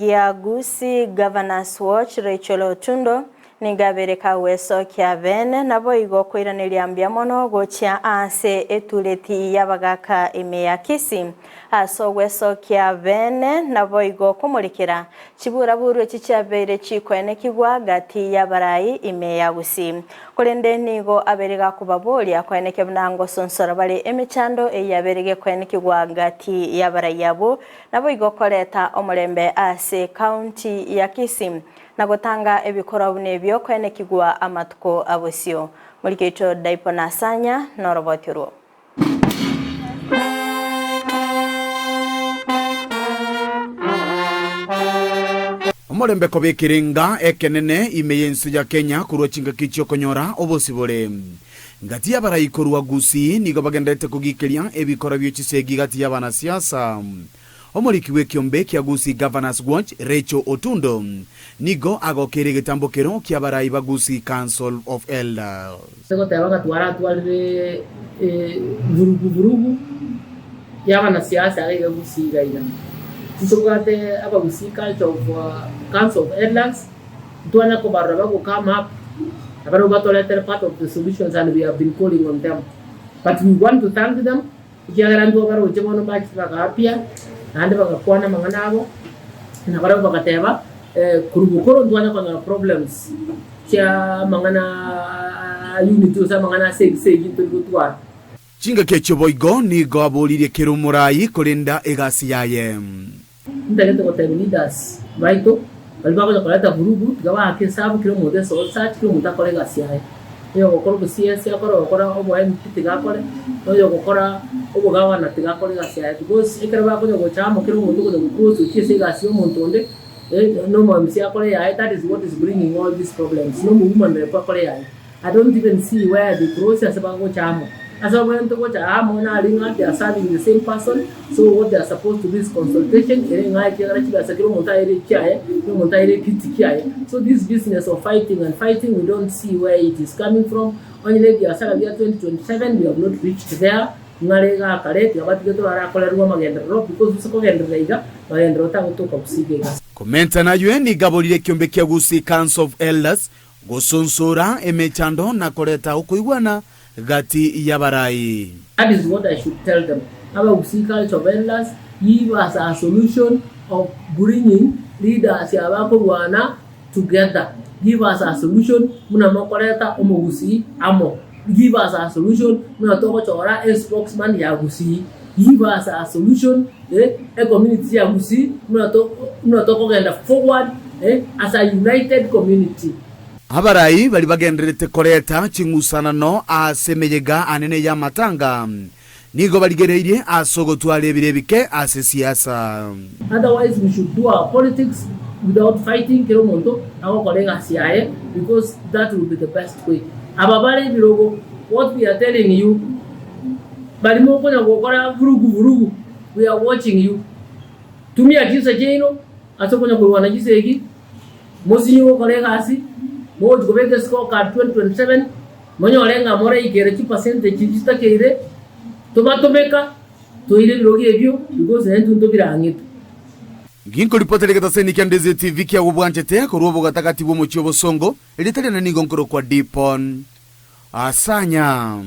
gia Gusii Governors Watch Rachel Otundo Nigo abeire kagwesokia bene, naboigo koiraneria mbuya mono gochia aase etureti y'abagaaka ime ya Kisii. Ase ogwesokia bene, naboigo komorekera chiburaburu echi chiabeire chikoenekigwa gati y'abarai ime ya Gusii. Korende nigo abeire gakobaboria koenekia buna ngosonsora bare emechando eyio yabeire gekoenekigwa gati y'abarai abwo, naboigo koreta omorembe ase county ya Kisii. Na gotanga ebikorwa buna ebio koenekigwa amatuko a bosio. Morikeito Daipo na Sanya noroboti orwo. Omorembe koba ekerenga ekenene ime y'ense ya Kenya korwa chingaki chi'okonyora obosibore. Ngati y'abarai korwa Gusii nigo bagendererete kogikeria ebikora bie chisegi gati y'abanasiasa. Omoriki bw'ekiombe kia Gusii Governors Watch, Rachel Otundo, nigo agokeire egetambokero ki'abarai ba Gusii Council of Elders. Ase goteba ng'a twaratwarire vurugu vurugu y'abanasiasa iga iga Gusii iga iga. Ntobwate Abagusii Culture of Council of Elders, ntwanya kobarora bago come up, nabarabwo batoretere part of the solutions and we have been calling on them. But we want to thank them. Ekiagera intwe baroche bono mbachete bagaapia, naende bagakwana amang'ana abo, na barabwo bagateba, Korwa bokoro ntwanya konyora problems chia amang'ana a unity gose amang'ana ase egisa eyio ntori gotwara. Chingaki echio boigo nigo aboririe kera omorai korenda egasi yaye. Ntagete gotebia leaders baito baria bagocha koreta vurugu tiga baake esabu kera omonto ase search kera omonto akore egasi yaye. Oyo ogokora obo CS akore, ogokora obo MP tiga akore, na oyo ogokora obogavana tiga akore egasi yaye because ekero bakonya gocha amo kera omonto okonya go cross gochia ase egasi ya omonto onde na omo MC akore eyaye that is what is bringing all these problems na omo woman rep akore eyaye. I don't even see where they cross ase bagocha amo. Ase babwenerete gocha amo nari ng'a they are serving the same person, so what they are supposed to do is consultation ere ng'a ekiagera chibesa kera omonto aire ekiaye, kera omonto aire ekiti kiaye. So this business of fighting and fighting we don't see where it is coming from. Onye ne ebiasara bia 2027 we have not reached there, ng'are iga akare tiga batige torarakorerwe amagenderero because ase kogenderera iga, magenderero tagotoka gusii iga. Komenta naywe nigo aborire ekiombe kia Gusii Council of Elders Gosunsura emechando na koreta okoigwana gati y'abarai. That is what I should tell them Abagusii culture of elders give us a solution of bringing leaders abakorwana together give us a solution buna mokoreta omogusii amo give us a solution buna togochora a spokesman ya gusii give us a solution eh, e community ya gusii buna to buna tokogenda forward eh, as a united community. Abarai baria bagendererete koreta ching'usanano ase emeyega anene y'amatanga nigo barigereirie ase ogotwara ebiro ebike ase siasa. Otherwise we should do our politics without fighting kera omonto agokora egasi yaye because that will be the best way. Aba bare ebirogo what we are telling you baria mokonya gokora vurugu vurugu we are watching you. Tumia chinsa chiaino ase okonya korwana chisegi Mosinye gokora egasi, mogochia kobeka escorecard 2027, monyore ng'a moraikere chipercentage chiria chitakeire, tobatomeka, toire ebirogo ebio because naintwe ntobirang'ete. Ginkoripotera egetaseni kia Ndeze TV kiagobwanchete korwa obogatagati bw'omochie obosongo, erieta riane nigo nkorokwa Dipon Asanya.